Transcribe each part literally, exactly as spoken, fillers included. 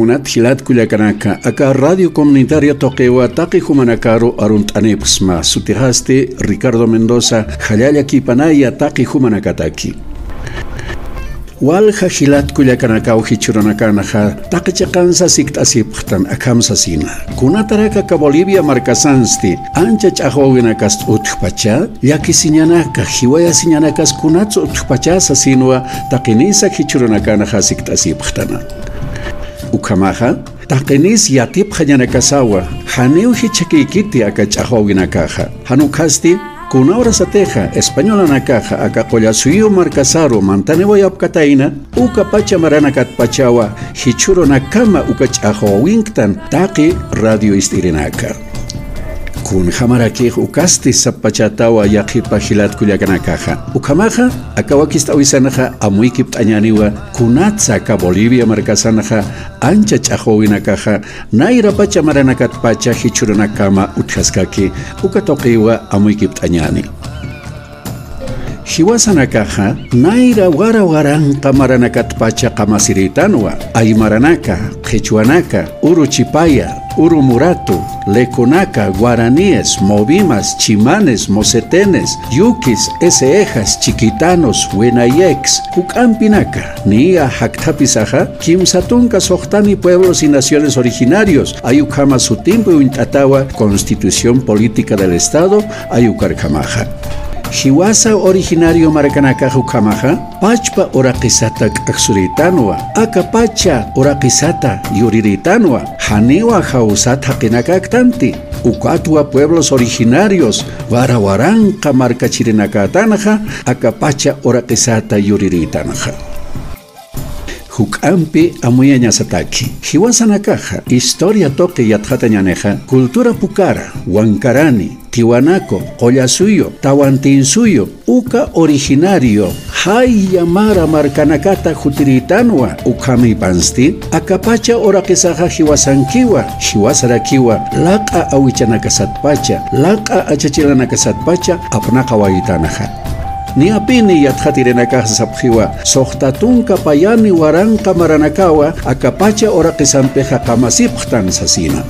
Munat jilat kullakanaka, aka radio comunitaria tuqiwa taqi jumanakaru arunt'anipxsma, sutixasti Ricardo Mendoza, jallalla kipanaya taqi jumanakataki. Walja jilat kullakanakaw jichhürunakanxa taqi chiqansa sikt'asipxtan akham sasina. Kunataraka aka Bolivia markasansti ancha ch'axwawinakas utjpacha, llakisiñanaka, jiwayasiñanakas kunats utjpacha sasinwa taqinisa jichhürunakanxa sikt'asipxtana. Ukhamaxa, taqinis yatipxañanakasawa, janiw jichhakïkiti aka ch'axwawinakaxa. Jan ukhasti, kuna urasatixa españolanakaxa aka Qullasuyu markasaru mantaniwayapkatayna, uka pacha maranakatpachawa jichhürunakama uka ch'axwawinktan taqi radio ist'irinaka. Kunjamarakix ukasti sapxpachatawa yaqhipa jilat kullakanakaxa. Ukhamaxa, aka wakist'äwisanxa amuykipt'añäniwa kunatsa aka Bolivia markasanxa ancha ch'axwawinakaxa nayra pacha maranakatpacha jichhürunakama utjaskaki, uka tuqiwa amuykipt'añäni. Jiwasanakaxa nayra wara waranqa maranakatpacha qamasirïtanwa, aymaranaka, qhichwanaka, uru chipaya, uru muratu, leconaka, guaraníes, movimas, chimanes, mosetenes, yuquis, esejas, chiquitanos, wenayeks, juk'ampinaka, niya jakthapisaxa, kimsa tunka suxtani pueblos y naciones originarios, ay ukhama sutimpi uñt'atawa Constitución Política del Estado, ay ukarkhamaxa. Jiwasa originario markanakax ukhamaxa, pachpa uraqisata k'ajsürïtanwa, aka pacha uraqisata yurirïtanwa, janiwa jawsat jaqinakaktanti, ukatwa pueblos originarios, wara waranqa markachirinakatanxa, aka pacha uraqisata yurirïtanxa. Juk'ampi amuyañasataki. Jiwasanakaxa, historia tuqi yatxatañänixa, cultura pukara, wankarani, tiwanaku, qullasuyu, tawantinsuyu, uka originario, jaya mara markanakata jutirïtanwa, ukhamïpansti, aka pacha uraqisaxa jiwasankiwa, jiwasarakiwa, laq'a awichanakasatpacha, laq'a achachilanakasatpacha, apnaqawaytanxa. Niyapini yatxatirinakax sapxiwa, suxta tunka payani waranqa maranakawa aka pacha uraqisampixa qamasipxtan sasina.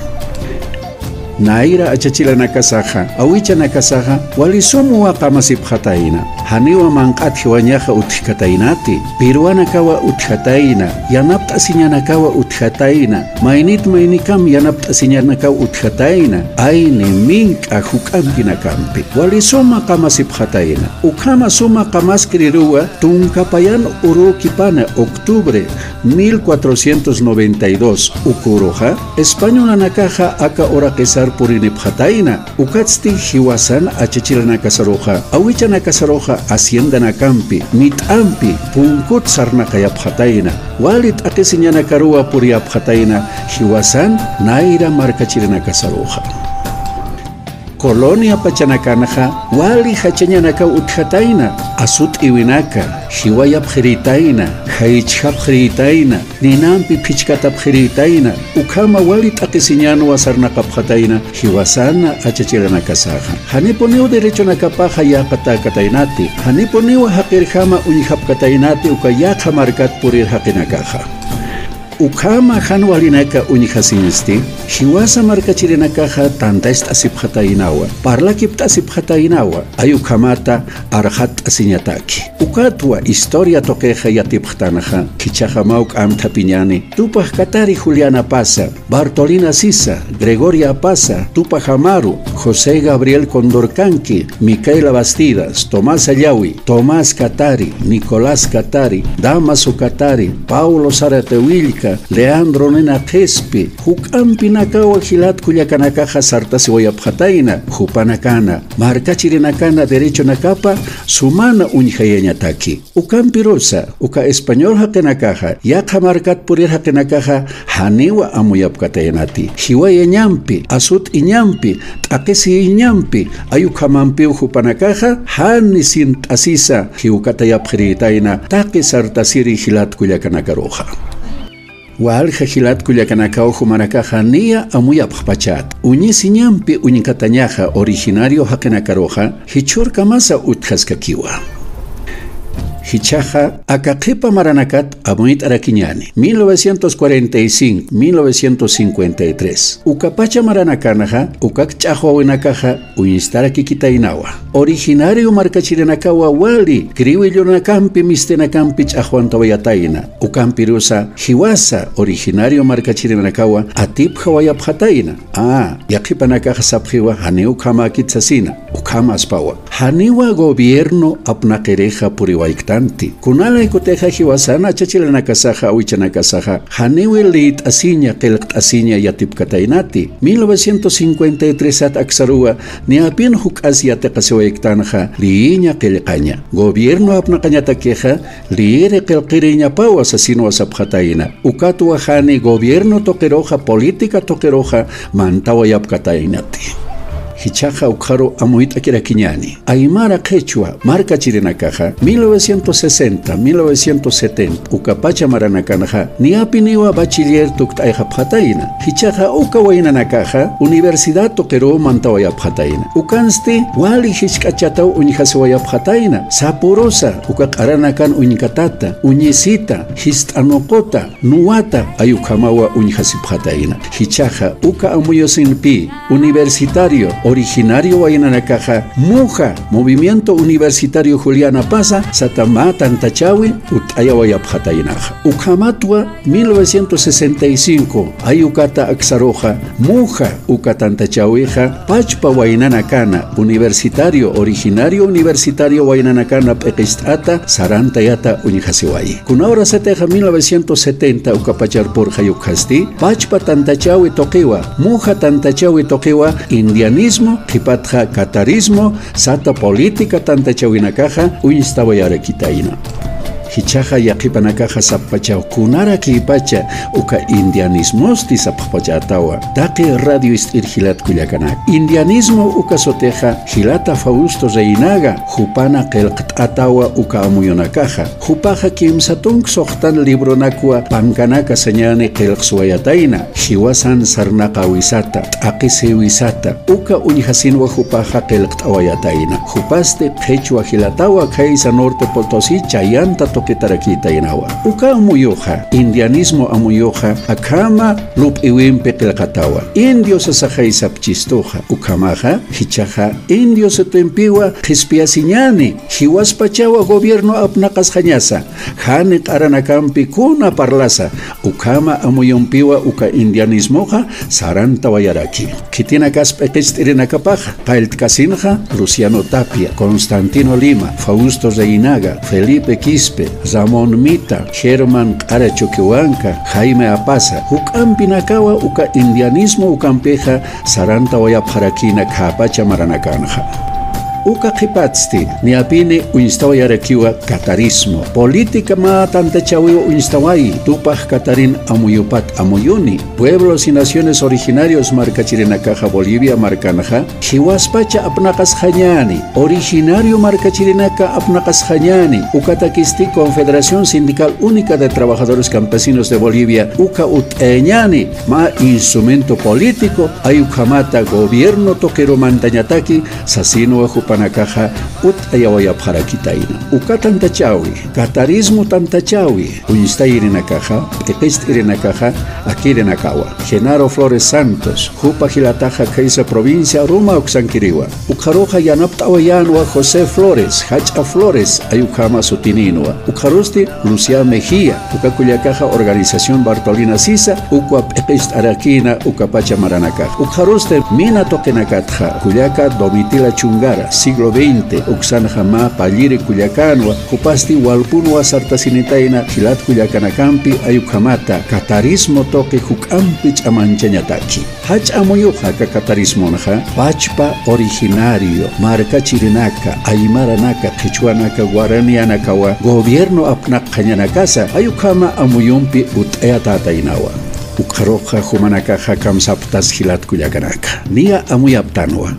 Nayra achachilanakasaxa, awichanakasaxa, wali sumwa qamasipxatayna. Janiwa manq'at jiwañaxa utjkataynati, piruwanakawa utjatayna, yanapt'asiñanakawa utjatayna, maynit maynikam yanapt'asiñanakaw utjatayna, ayni mink'a juk'ampinakampi. Wali suma qamasipxatayna. Ukhama suma qamaskiriruwa tunka payan urukipana octubre mil cuatrocientos noventa y dos uküruxa, españolanakaxa aka uraqisar purinipxatayna, ukatsti jiwasan achachilanakasaruxa, awichanakasaruxa haciendanakampi, mit'ampi, punkut sarnaqayapxatayna, wali t'aqhisiñanakaruwa puriyapxatayna, jiwasan nayra markachirinakasaruxa. Colonia pachanakanxa wali jachañanakaw utjatayna, asut'iwinaka, jiwayapxirïtayna, jaychjapxirïtayna, ninampi phichkatapxirïtayna, ukhama wali t'aqhisiñanwa sarnaqapxatayna, jiwasana achachilanakasaxa. Janipuniw derechonakapaxa yäqatäkataynati, janipuniw jaqirjama uñjapkataynati uka yaqha markat purir jaqinakaxa. Ukhama jan walinaka uñjasinsti, jiwasa markachirinakaxa tantast'asipxataynawa, parlakipt'asipxataynawa, ay ukhamata arxatt'asiñataki. Ukatwa historia tuqixa yatipxtanxa, jichhaxa mä juk'amp thapiñäni, Tupaxkatari Juliana Pasa, Bartolina Sisa, Gregoria Pasa, Tupax Amaru, José Gabriel Condorcanqui, Micaela Bastidas, Tomás Allawi, Tomás Katari, Nicolás Katari, Damaso Katari, Paulo Zárate Willka, Leandro Nina Qhispi, juk'ampinakawa jilat kullakanakaxa sartasiwayapxatayna, jupanakana, markachirinakana derechonakapa sumana uñjayañataki. Ukampirusa, uka español jaqinakaxa, yaqha markat purir jaqinakaxa, janiwa amuyapkatayanati. Jiwayañampi, asut'iñampi, t'aqhisiyañampi, ay ukhamampiw jupanakaxa, jani sint'asisa, jiwkatayapxirïtayna, taqi sartasiri jilat kullakanakaruxa. Walja jilat kullakanakaw jumanakaxa niya amuyapxpachat. Uñisiñampi uñkatañaxa originario jaqinakaruxa, jichhürkamasa utjaskakiwa. Jichhaxa aka qhipa maranakat amuyt'arakiñäni, mil novecientos cuarenta y cinco, mil novecientos cincuenta y tres. Ukapacha maranakanxa, ukak ch'axwawinakaxa uñstarakikitaynawa. Originario markachirinakawa wali criollonakampi, mistinakampi ch'axwantawayatayna. Ukampirusa jiwasa originario markachirinakawa atipjawayapxatayna. A, yaqhipanakaxa sapxiwa janiw ukhamäkit sasina. Ukhamaspawa. Janiwa gobierno apnaqirixa puriwayktanti. Kunalaykutixa jiwasana achachilanakasaxa, awichanakasaxa, janiwi liyt'asiña, qillqt'asiña yatipkataynati. Mil novecientos cincuenta y tres at aksaruwa, niyapin juk'as yatiqasiwayktanxa, liyiña qillqaña. Gobierno apnaqañatakixa, liyiri qillqiriñapawa sasinwa sapxatayna. Ukatwa jani gobierno tuqiruxa, política tuqiruxa mantawayapkataynati. Jichhaxa ukxaru amuyt'akirakiñäni. Aymara qhichwa markachirinakaxa, mil novecientos sesenta, mil novecientos setenta, ukapacha maranakanxa, niyapiniwa bachiller tukt'ayxapxatayna. Jichhaxa uka waynanakaxa, universidad tuqiruw mantawayapxatayna. Ukansti, wali jisk'achataw uñjasiwayapxatayna. Sapurusa, uka q'aranakan uñkatata, uñisita, jist'anuquta, nuwata, ayukhamawa uñjasipxatayna. Jichhaxa, uka amuyusinpi, universitario, originario waynanakaxa, muja, Movimiento Universitario Juliana Paza, sata mä tantachawi, utt'ayawayapxataynaxa. Ukhamatwa, mil novecientos sesenta y cinco, ayukata aksaruxa, muja, uka tantachawixa, pachpa waynanakana, universitario, originario universitario waynanakana p'iqist'ata, sarantayata uñjasiwayi. Kuna urasatixa mil novecientos setenta ukapachar purxay ukhasti, pachpa tantachawi tuqiwa, muja tantachawi tuqiwa, indianismo, qhipatxa catarismo, sata política tantachawinakaxa uñstawayarakitayna. Jichhaxa yaqhipanakaxa sapxpachaw kunarakïpacha uka indianismosti sapxpachätawa. Taqi radio ist'ir jilat kullakanak. Indianismo uka sutixa jilata Fausto Reynaga jupana qillqt'atawa uka amuyunakaxa. Jupaxa kimsa tunk suxtan libronakwa pankanaka sañäni qillqsuwayatayna, jiwasan sarnaqäwisata, t'aqhisïwisata, uka uñjasinwa jupaxa qillqt'awayatayna. Jupasti qhichwa jilatawa khaysa Norte Potosí chayanta tuqitarakïtaynawa. Uka amuyuxa, indianismo amuyuxa, akhama lup'iwimpi qillqatawa. Indio sasaxay sapchistuxa, ukhamaxa, jichhaxa, indio sutimpiwa qhispiyasiñäni, jiwaspachawa gobierno apnaqasxañasa, jani q'aranakampi kuna parlasa, ukhama amuyumpiwa uka indianismoxa sarantawayaraki. Khitinakas p'iqicht'irinakapaxa, qalltkasinxa Luciano Tapia, Constantino Lima, Fausto Reynaga, Felipe Quispe, Ramón Mita, Germán Q'ara Chuquihuanca, Jaime Apaza, juk'ampinakawa uka indianismo ukampixa sarantawayapxarakïna khäpacha maranakanxa. Uka qhipatsti, niyapini uñstawayarakiwa catarismo. Política mä tantachäwiw uñstawayi, Tupax Katarín amuyupat amuyuni. Pueblos y naciones originarios markachirinakaxa Bolivia markanxa, jiwaspacha apnaqasxañäni, originario markachirinaka apnaqasxañäni, ukatakisti Confederación Sindical Única de Trabajadores Campesinos de Bolivia, uka utt'ayañäni, mä instrumento político, ay ukhamata gobierno tuqiru mantañataki, sasinwa jupanakaxa utt'ayawayapxarakitayna. Uka tantachäwi, catarismo tantachäwi, uñstayirinakaxa, p'iqicht'irinakaxa, akirinakawa. Genaro Flores Santos, jupa jilataxa khaysa provincia Aruma uksankiriwa. Ukxaruxa yanapt'awayänwa José Flores, Jach'a Flores, ay ukhama sutinïnwa. Ukxarusti Lucía Mejía, uka kullakaxa Organización Bartolina Sisa, ukwa p'iqicht'arakïna ukapacha maranakax. Ukxarusti mina tuqinakatxa, kullaka Domitila Chungara, siglo veinte, uksanxa mä Palliri kullakänwa, jupasti walpunwa sartasinitayna jilat kullakanakampi ay ukhamata, catarismo tuqi juk'ampi ch'amanchañataki. Jach'a amuyuxa aka catarismonxa, pachpa originario, markachirinaka, aymaranaka, qhichwanaka, guaranianakawa, gobierno apnaqxañanakasa, ay ukhama amuyumpi utt'ayatätaynawa. Ukxaruxa jumanakaxa kamsapxtas jilat kullakanaka. Niya amuyaptanwa.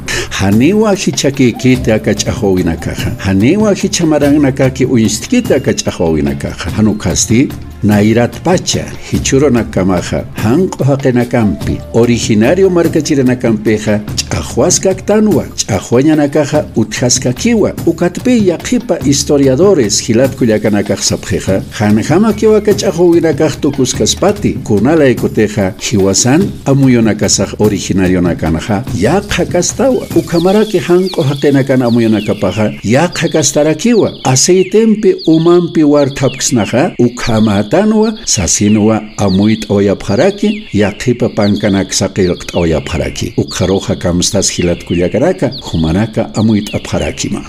Janiwa jichhakïkiti aka ch'axwawinakaxa. Janiwa jichha maranakaki uñstkiti aka ch'axwawinakaxa. Jan ukhasti, Nayratpacha jichhürunakamaxa janq'u jaqinakampi, originario markachirinakampixa ch'axwaskaktanwa, ch'axwañanakaxa utjaskakiwa, ukatpï yaqhipa historiadores jilat kullakanakax sapxixa, janjamakiw aka ch'axwawinakax tukuskaspati, kunalaykutixa jiwasan amuyunakasax originarionakanxa yaqha kastawa, ukhamaraki janq'u jaqinakan amuyunakapaxa yaqha kastarakiwa, aceitempi umampi warthapksnaxa, ukhamätanwa sasinwa amuyt'awayapxaraki, yaqhipa pankanak saqillqt'awayapxaraki. Ukxaruxa kamstas jilat kullakanaka, jumanaka amuyt'apxarakima.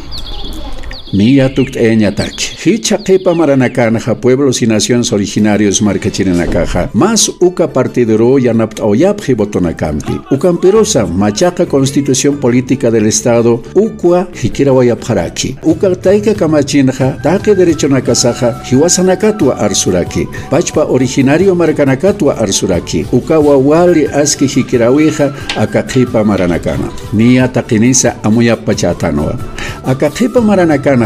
Niya tukt'ayañataki. Jichha qhipa maranakanxa pueblos y naciones originarios markachirinakaxa, mas uka partidoruw yanapt'awayapxi votonakampi. Ukampirusa machaqa Constitución Política del Estado ukwa jikirawayapxaraki. Uka tayka kamachinxa taqi derechonakasaxa jiwasanakatwa arsuraki, pachpa originario markanakatwa arsuraki. Ukawa wali aski jikiräwixa aka qhipa maranakana. Niya taqinisa amuyapxpachätanwa. Aka qhipa maranakanxa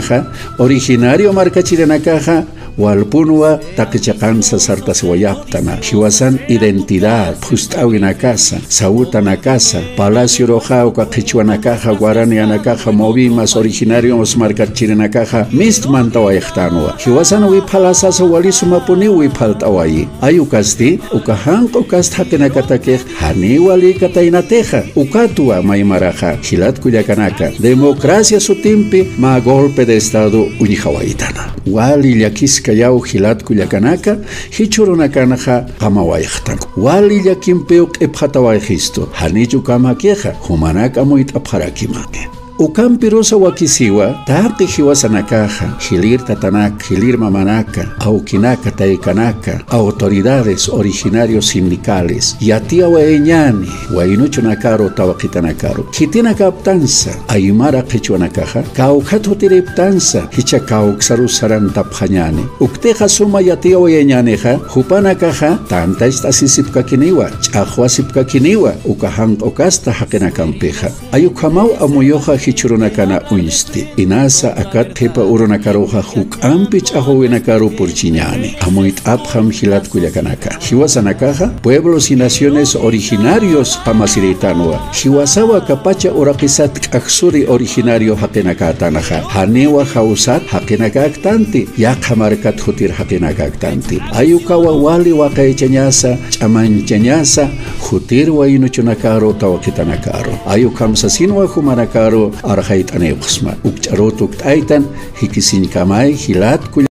originario markachirinakaxa walpunwa taqi chiqansa sartasiwayapxtana. Jiwasan identidad, phust'äwinakasa, sawutanakasa, palacioruxa uka qhichwanakaxa, guaranianakaxa, movimas, originarios markachirinakaxa mist mantawayxtanwa. Jiwasan wiphalasasa wali sumapuniw wiphalt'awayi. Ay ukasti, uka janq'u kast jaqinakatakix janiw walïkataynatixa, ukatwa maymaraxa jilat kullakanaka, democracia sutimpi mä golpe de Estado uñjawaytana. Wali llakiskayaw jilat kullakanaka, jichhürunakanxa qamawayxtan. Wali llakimpiw q'ipxatawayxistu, janich ukhamakixa, jumanak amuyt'apxarakima. Ukampirusa wakisiwa, taqi jiwasanakaxa, jilïr tatanak, jilïr mamanaka, awkinaka, taykanaka, autoridades, originarios sindicales, yatiyawayañäni, waynuchunakaru, tawaqitanakaru. Khitinakaptansa, aymara qhichwanakaxa, kawkhat jutiriptansa, jichha kawksarus sarantapxañäni. Uktixa suma yatiyawayañänixa, jupanakaxa, tantacht'asisipkakiniwa, ch'axwasipkakiniwa, uka janq'u kasta jaqinakampixa. Ay ukhamaw amuyuxa jichhürunakana uñsti. Inasa akat qhipa urunakaruxa juk'ampi ch'axwawinakaru purchiñäni. Amuyt'apxam jilat kullakanaka. Jiwasanakaxa, pueblos y naciones originarios qamasirïtanwa. Jiwasawa aka pacha uraqisat k'aksuri originario jaqinakätanxa. Janiwa jawsat jaqinakäktanti, yaqha markat jutir jaqinakäktanti. Ay ukawa wali waqaychañasa, ch'amañchañasa, jutir waynuchunakaru, tawaqitanakaru. Ay ukham sasinwa jumanakaru arxayt'anipxsma. Ukch'aru tukt'aytan, jikisiñkamay, jilat kulla